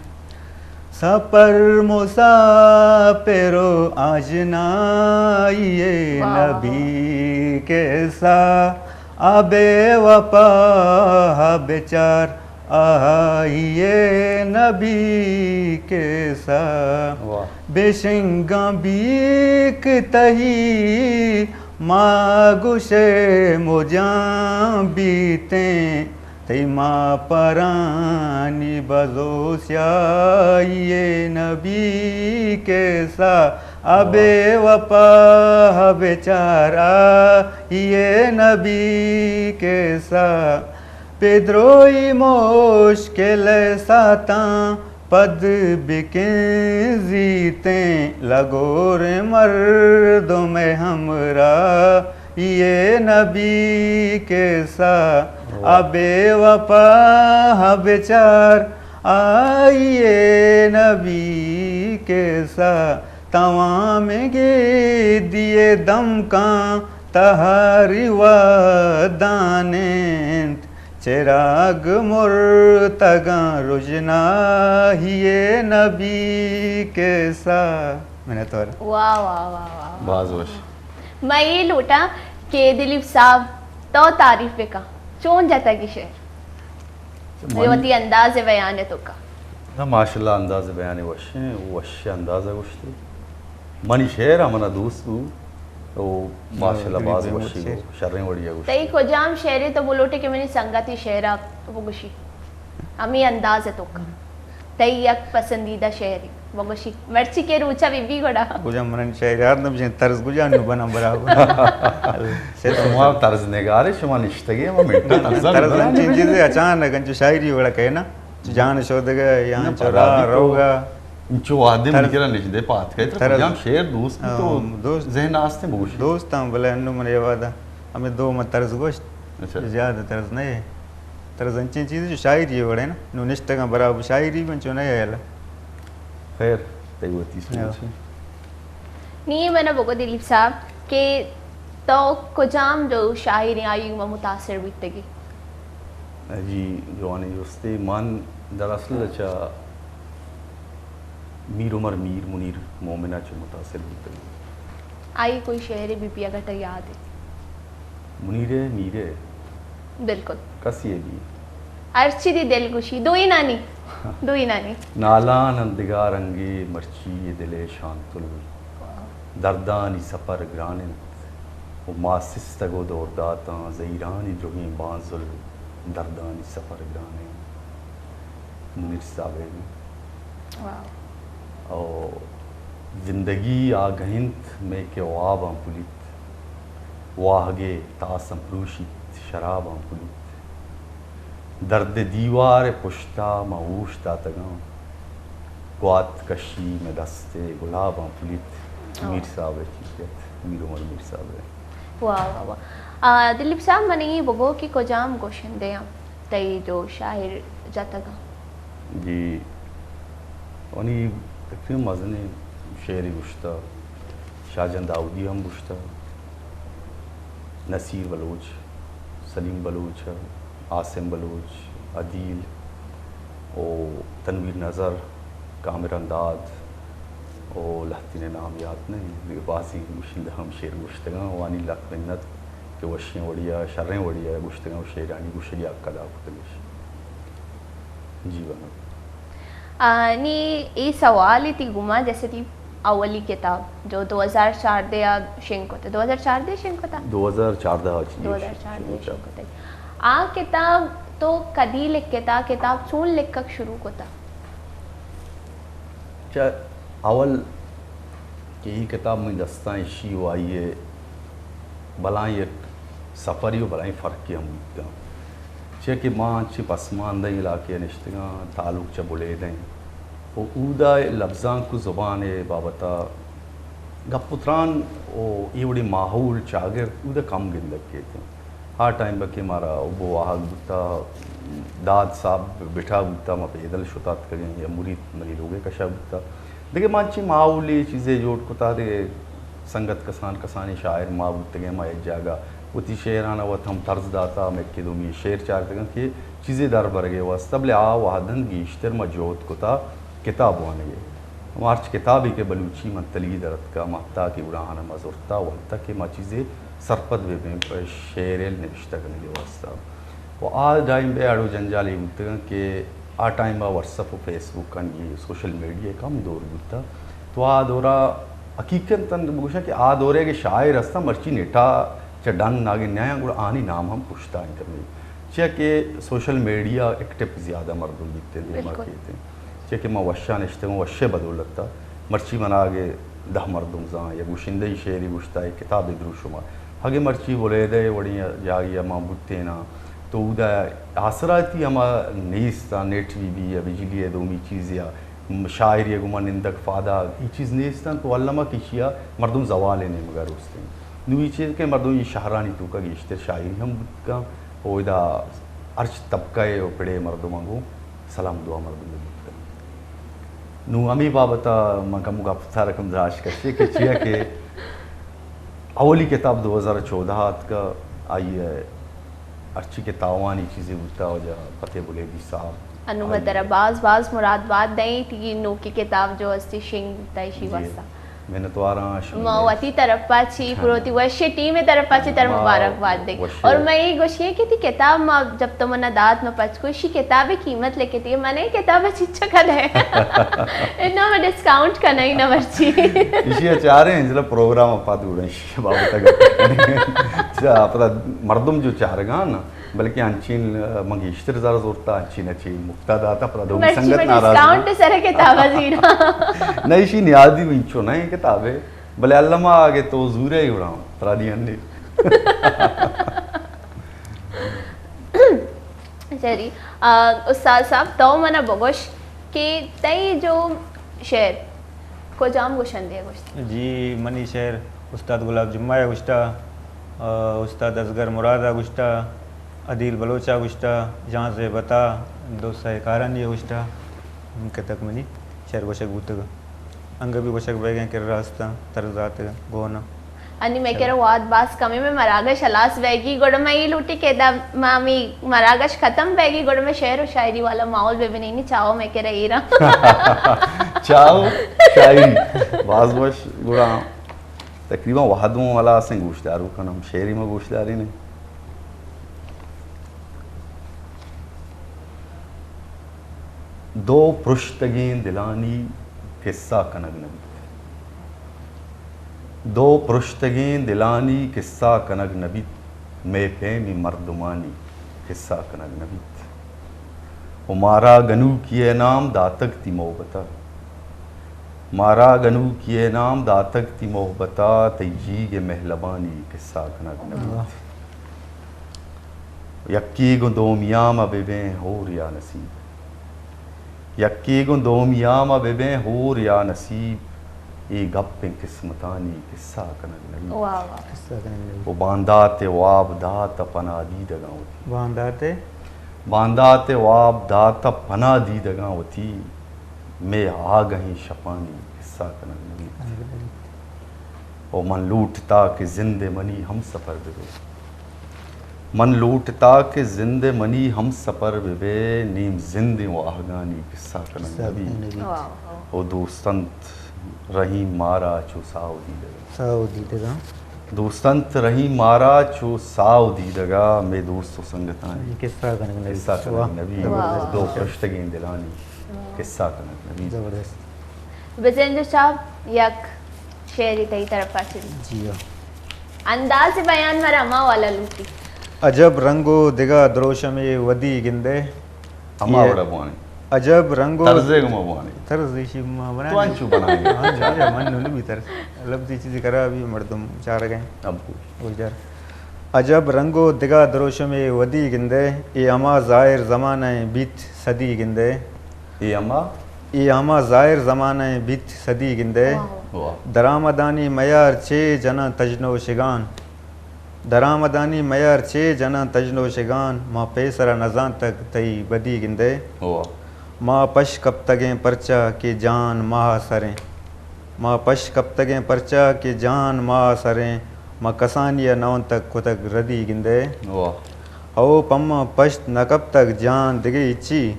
سپر مسافر و آشنائی، واہ، واہ، واہ، نبی کسا، آ بے وفا بچار، آئی نبی کسا۔ واہ۔ بشنگاں بیک تہی ما گوشے مجاں بیتیں، تئی ما پرانی بزو سیاہی نبی کسا۔ آ، واہ، بے وفا بچار، آئی نبی کسا۔ پہ دروئی مشکل ساتاں پد بکنزیتیں، لگوریں مردم ہمراہ، یہ نبی کسا۔ واہ۔ آ بے وفا بچار، آئی نبی کسہ توامگے دیئے دمکاں تہاری ودان انت، چراگ مرتگاں رژناہی نبی کسہ۔ منتوار۔ واہ، واہ، واہ، واہ، واہ۔ باز وش۔ من اے لوٹاں کہ دلیپ صاحب تو تعریف بکن، چون جتگ اے شعر؟ من وتی انداز بیان ءِ توکا۔ نہ، ماشاءاللہ، انداز بیان وشیں، وش انداز گوشتے۔ منی شعر ہم منا دوست بو، او ماشاءاللہ، باز وشی گو، شریں وڑی گوشتے۔ تئی کجام شعرے تو بلوٹے کہ منی سنگتی شعرا بگوشی؟ ہمے انداز ءِ توکا۔ تئی یک پسندیدہ شعرے بگوشی۔ مرچی کہ روچا بی بی گڑا۔ کجام من شعر یاد نہ بجن، طرز کجا نو بنا برابر۔ شما طرز نگارے، شما نشتگے، ہما منٹا طرز طرز بنا انچیں چیزے اچانک انچو شاعری وڑا کہنا۔ چو جان شودگا یا نہ، انچو پدا راہ بھی تو روگا۔ انچو وہدے طرز، منی کرا نشدے پات کئے، طرز، کجام شعر دوست بی تو ہاں، دوست، ذہن آستے بگوشی۔ دوست ہم بلے انو من یہ وعدہ ہمیں دو من طرز گوشت۔ اچھا۔ زیادہ طرز نہیں۔ طرز انچیں چیزے جو شاعری وڑے نا، نو نشتگاں برابر شاعری بن چو نہیں ہے۔ خیر، تئی وتی سوچ ہے۔ نی من بگو دلیپ صاحب کہ تو کجام جو شاعر آئی ما متاثر بیتگی؟ جی، جوانی جستے، من دراصل چا میر عمر، میر منیر مومنا چا متاثر بیتگی۔ آئی کوئی شعر بی بی اگر تو یاد ہے؟ منیرے میرے۔ بالکل۔ کسی ہے بھی؟ ہرچی دی دل گوشی، دوئی نانی۔ دوئی نانی۔ نالان اندگار انگے مرچی یہ دل شانتل۔ دردانی سفر گران انت و ما سستگ و دور داتاں زہیرانی درہیں بانزل۔ دردانی سفر گران انت۔ منیر صاحب ءِ۔ واہ۔ او زندگی آگہ انت مئے کہ واباں پلیت، واہگے تاساں پروشیت شراباں پلیت۔ درد دیوار پشتا ما اوشتاتگاں، گوات کشی مئے دست گلاباں پلیت۔ واہ۔ میر صاحب ءِ چیز ات، میر عمر میر صاحب ءِ۔ واہ، واہ، واہ۔ آ، دلیپ صاحب، من ای بگو کہ کجام گوشندے آں تئی جو شاعر جتگ آں؟ جی، منی تقریباً مزنیں شعرے گوشتہ، شاہ جان داؤدی ہم گوشتہ، نصیر بلوچ، سلیم بلوچ، عاصم بلوچ، عدیل و تنویر نظر، کامران داد و لہتین نام یات نہ انت، بازیں گوشندہ ہم شعر گوشتگاں، وانی لک منت کہ وشیں وڑیا، شریں وڑیا گوشتگاں و شعرانی گوشگی حق ادا کتگش۔ جی بنا۔ آ، نی اے سوال تئی گوما، جیسے تئی اولی کتاب جو دو ہزار چاردہ ءَ شنگ کت، دو ہزار چاردہ شنگ کتا؟ دو ہزار چاردہ ءَ چی دو ہزار چاردہ شنگ کتا۔ شنگ کتا۔ آ کتاب تو کدی لکھتا؟ کتاب چون لکھگ شروع کتا؟ چہ اول کہ اے کتاب منی دستاں اشی و آئی ءِ بلاہیں یک سفرے و بلاہیں فرقے ہم بوتگاں، چیا کہ ما انچیں پسماندہیں علاقے ءَ نشتگاں، تعلق چہ بلیدہ انت و اودا لبزانک و زبان ءِ بابت ءَ گپ و تران و اے وڑیں ماحول چاگرد اودا کم گندگ کیت انت۔ آ ٹائم ءَ کہ مارا حب و واہگ بوتا، داد صاحب بٹھا بوتا، ما پیدل شت آتکگیں یا مرید منی لوگ ءِ کشا بوتا۔ دگہ ما انچیں ماحولے چیزے جوڑ کتا، دگہ سنگت کسان کسانیں شاعر ما بوتگیں، ما یک جاگہ وتی شعران ءَ وت ہم طرز داتا، ہمے کہ دومی شعر چارتگاں کہ چیزے در برگ ءِ واستہ، بلے آ وہداں گیشتر ما جہد کتا کتاب وانگ ءِ۔ ہما ہرچ کتابے کہ بلوچی من تلگی در اتکا، ما حتی کہ گڑا آہاں ما زرتا، ونتا کہ ما چیزے سرپد بہ بیں پہ شعر ءِ نبشتہ کنگ ءِ واستہ۔ و آ ٹائم ءَ اڑ و جنجال اے بوتگاں کہ آ ٹائم ءَ واٹس اپ و فیس بک آنی سوشل میڈیا کم دور بوتا۔ تو آ دورا حقیقتاً بگوشاں کہ آ دورے کہ شاعر ہستاں مرچی نیٹا چہ ڈن آگے نیاں، گڑا آنی نام ہم پشتا انت۔ چیا کہ سوشل میڈیا ایکٹیو زیادہ مردم بیتے دیما بالکل۔ کیتے۔ چیا کہ ما وشا نشتگوں، وشے بدولت ءَ۔ مرچی منا اگہ دہ مردم زان یا گوشندہ ای شعری گوشتا، یک کتابے دروشم ءَ۔ اگہ مرچی بلیدہ ءِ وڑیں جاگے ءَ ما بوتیناں، تو اودا آسراتی ہما نیست، نیٹ بی بی یا بجلی ءِ دومی چیزے ءَ، شاعری ءِ گوما نندگ پادا ای چیز نیست انت، تو الما کہ ایشی ءَ مردم زوال ءِ نیمگا روستیں۔ نوں ای چیز کہ مردم ای شہرانی توکا گیشتر شاعری ہم بوت کن، او ادا ہرچ طبقہ ءِ و پڑے مردماں گوں سلام دعا مردم بوت کن۔ نوں ہمے بابت ءَ من کمو گپ ترا کم دراج کشے کہ چیا کہ اولی کتاب دو ہزار چودہ ءَ آتکا، آئی ءَ ہرچی کہ تاوانی چیزے بوتا، واجہ فتح بلیدی صاحب، انوں ما آئی ترا ءَ باز باز مراد بات دئیں، تئی نوکی کتاب جو استی شنگ بوتا ایشی جی، واسطہ۔ منتواراں شمے۔ ما وتی طرف ءَ چی، ہاں۔ پروتی وشی ٹیم ءِ طرف ءَ چی ترا ما مبارک باد دئیں۔ وشی۔ اور ما اے گوشی کہ تئی کتاب ما جب تو منا دات ما پچ کو، ایشی کتاب ءِ قیمت لکھتی، من اے کتاب ءَ چچا کدے اناں ما ڈسکاؤنٹ کناں ہی نہ مرچی۔ ایشی ءَ چاریں، انشاءاللہ پروگرام ءَ پد گڑا ایشی ءِ بابت ءَ گپ کنیں۔ چا پدا مردم جو چارگاں نا، بلکہ انچین، من گیشتر زر زورتا، انچین ءَ چی مفتا داتا، پدا دومی مرچی سنگت میں ناراض ڈسکاؤنٹ نہ۔ سر کتاب ءَ زیراں۔ نہ، ایشی نیادی انچو نہ ایں کتابے، بلے الما اگے تو زورے گڑا ترا دیاں نے۔ شری، آ، استاد صاحب، تو منا بگوش کہ تئی جو شعر کجام گوشندے ءَ گوشت؟ جی، منی شعر استاد گلاب جمعہ ءَ گوشتا، آ، استاد اصغر مراد ءَ گوشتا، عدیل بلوچ ءَ گوشتا، جان زیبتا، دوست ساہی کارانی ءَ گوشتا، ہم کتک منی شعر گوشگ بوتگ۔ انگہ بھی گوشگ بیگیں کہ راستاں تر زاتگ گونا۔ انی میں کرا واد باز کمیں، میں مراگش ہلاس بیگی، گڑا میں اے لوٹی کہ دا ما ہمی مراگش ختم بیگی، گڑا میں شعر و شاعری والا ماحول بہ بنینی، چاہو میں کرا ایرا۔ چاہو شاعری۔ باز وش، گڑا تقریباً وہدوں ہلاس ایں، گوشدارو کنم، شعری ما گوشداری نے۔ دو پرشتگیں دلانی کسہ کنگ نہ بیت۔ دو پرشتگیں دلانی کسہ کنگ نہ بیت، مئے پیمیں مردمانی کسہ کنگ نہ بیت۔ و مارا گنوکی ءِ نام داتگ تی محبت ءَ، مارا گنوکی ءِ نام داتگ تی محبت ءَ، تئی جیگ ءِ مہلبانی کسہ کنگ نہ بیت۔ یکے گوں دومیاں ما بہ بیں ہور یا نصیب۔ یکے گوں دومیاں ما بہ بیں ہور یا نصیب۔ اے گپ ایں قسمتانی کسہ کنگ نہ بیت۔ واہ، واہ۔ قصہ کنگ نہ بیت۔ و باندات ءِ واب دات ءَ پناہ دیدگاں وتی۔ باندات ءِ باندات ءِ واب دات ءَ پناہ دیدگاں وتی۔ مئے آگہیں شپانی کسہ کنگ نہ بیت۔ کنگ نہ بیت۔ و من لوٹتا کہ زند ءِ منی ہمسفر بہ بئے۔ من لوٹتا کہ زند ءِ منی ہمسفر بہ بئے، نیم زندیں واہگانی کسہ کنگ نہ بیت۔ واہ، واہ۔ و دوست انت رحیم مارا چو ساہ و دیدگا۔ ساہ و دیدگا۔ دوست انت رحیم مارا چو ساہ و دیدگا، مئے دوست و سنگتانی کسہ کنگ نہ بیت۔ کسہ کنگ نہ بیت۔ واہ۔ دو پرشتگیں دلانی کسہ کنگ نہ بیت۔ زبردست۔ بزنجو صاحب، یک شعری تئی طرف ءَ چہ۔ جی ہاں۔ انداز بیان مارا ہما والا لوٹی۔ عجب رنگ و دگہ دروشمے ودی گندئے۔ ہما یہ وڑا بوانی۔ عجب رنگ و طرزے گما بوانی۔ طرز ایشی ما بنا تو انچو بنائیں۔ ہاں، جی، من نو نبی طرز۔ لفظی چیزی خرابی مردم چارگئے۔ اب کوئی۔ گوشدار۔ عجب رنگ و دگہ دروشمے ودی گندئے، اے ہما زاہر زمانہ ایں بیت صدی گندئے۔ اے ہما؟ اے ہما زاہر زمانہ ایں بیت صدی گندئے۔ واہ۔ واہ۔ درآمدانی میار چے جناں تژنوشگان۔ درآمدانی میار چے جناں تژنوشگان، ما پیسرا نزانتگ تئی بدی گندئے۔ واہ۔ ما پش کپتگیں پرچا کہ جان ماہ سریں۔ ما پش کپتگیں پرچا کہ جان ماہ سریں، ما کسانی ءَ نونتگ کتگ ردی گندئے۔ واہ۔ ہو پماں پشت نہ کپتگ جان دگہ ہچی۔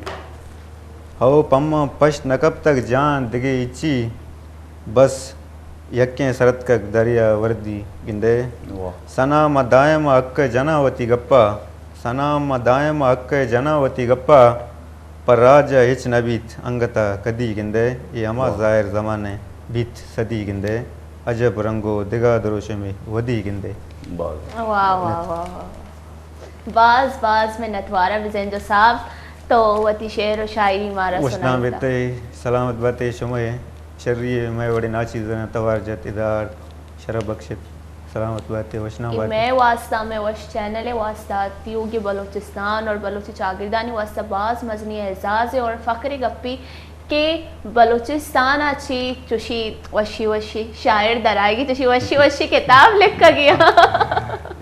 ہو پماں پشت نہ کپتگ جان دگہ ہچی۔ بس یکیں سرتکگ دریا وردی گندئے۔ واہ۔ سنا ما دائم حق ءَ جناں وتی گپا۔ سنا ما دائم حق ءَ جناں وتی گپا۔ پر راج ءَ ہچ نہ بیت انگت ءَ کدی گندئے، اے ہما واہ۔ زاہر زمانہ بیت صدی گندئے، عجب رنگ و دگہ دروشمے ودی گندئے۔ باز۔ واہ، واہ، واہ، واہ۔ باز، باز منتوار آں بزنجو صاحب، تو وتی شعر و شاعری مارا وشنام سنائیتا۔ بیتے، سلامت باتے شمئے شری ءَ مئے وڑیں ناچیزاں توار جت، ادارت، شرپ بخشت۔ سلامت بات ئے، وشنام اے بات ئے۔ مئے واسطہ، مئے وش چینل ءِ واسطہ، تیوگیں بلوچستان اور بلوچی چاگردانی واسطہ باز مزنی اعزاز ءِ اور فخر ءِ گپے کہ بلوچستان ءَ چی چوشی وشی وشی شاعر درائیگی، چوشی وشی وشی کتاب لکھگی۔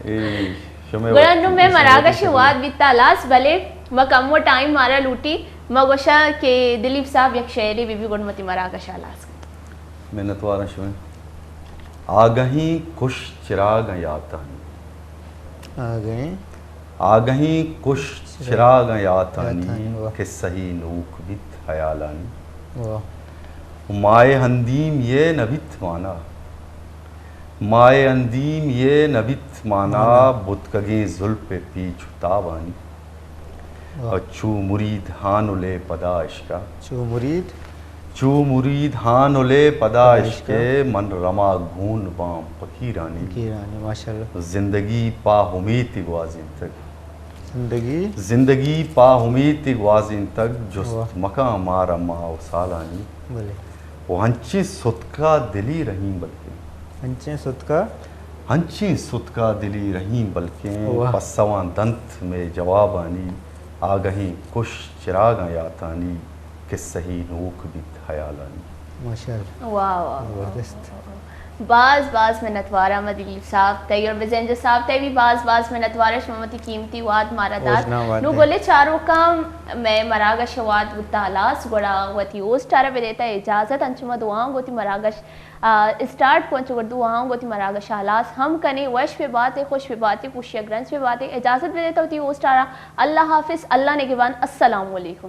اے شمئے گڑا وش، نوں مئے شمئے مراگش وش۔ واد بیتا ہلاس، بلے ما کمو ٹائم مارا لوٹی۔ ما گوشاں کہ دلیپ صاحب یک شعرے بہ بی گڑا وتی مراگش ہلاس کن۔ منتواراں شمئے۔ آگہیں کش چراگاں یاتانی۔ آگہیں۔ آگہیں کش چراگاں یاتانی، یاتانی، واہ۔ قصہ ہی نوک بیت حیالانی۔ واہ۔ مائے ہندیم یہ نہ بیت مانا، مائے ہندیم یہ نہ بیت مانا، مانا۔ بتکگیں زلپ پیچ و تابانی۔ واہ۔ چو مرید ہانلے پدا اشکا۔ چو مرید؟ چو مرید ہانلے پدا پدا اشکے، اشکا۔ من رما گون باں فقیرانی۔ فقیرانی، ماشاءاللہ۔ زندگی پا امیت گوازینتگ۔ زندگی؟ زندگی پا امیت گوازینتگ، جست واہ۔ مکاں مارا ماہ و سالانی۔ بلے۔ و ہنچیں ستکا دلی رحیم بلکیں۔ ہنچیں ستکا؟ ہنچیں ستکا دلی رحیم بلکیں، واہ۔ پسواں دنت مئے جوابانی، آگہیں کش چراگاں یاتانی، قصہ ہی نوک بیت حیالانی۔ ماشاءاللہ۔ واہ، واہ، واہ، زبردست۔ واہ، واہ۔ باز، باز منتوار آں ما دلیپ صاحب تئی اور بزنجو صاحب تئی بھی باز، باز منتوار آں، شما وتی قیمتی واد مارا دات۔ اوژنا واد نو دے۔ گلے چاروکاں، مئے مراگش واد بوتا ہلاس، گڑا وتی ہوسٹ آرا بدیتا اجازت، انچو ما دعاؤں گوتی مراگش آ، اسٹارٹ کنچ گڑا دعاؤں گوتی مراگش ہلاس ہم کنے، وش بہ باتے، خوش بہ باتے، پوشیگ رنج بہ باتے، اجازت بدیتا وتی ہوسٹ آرا۔ اللہ حافظ، اللہ نگہبان، السلام علیکم۔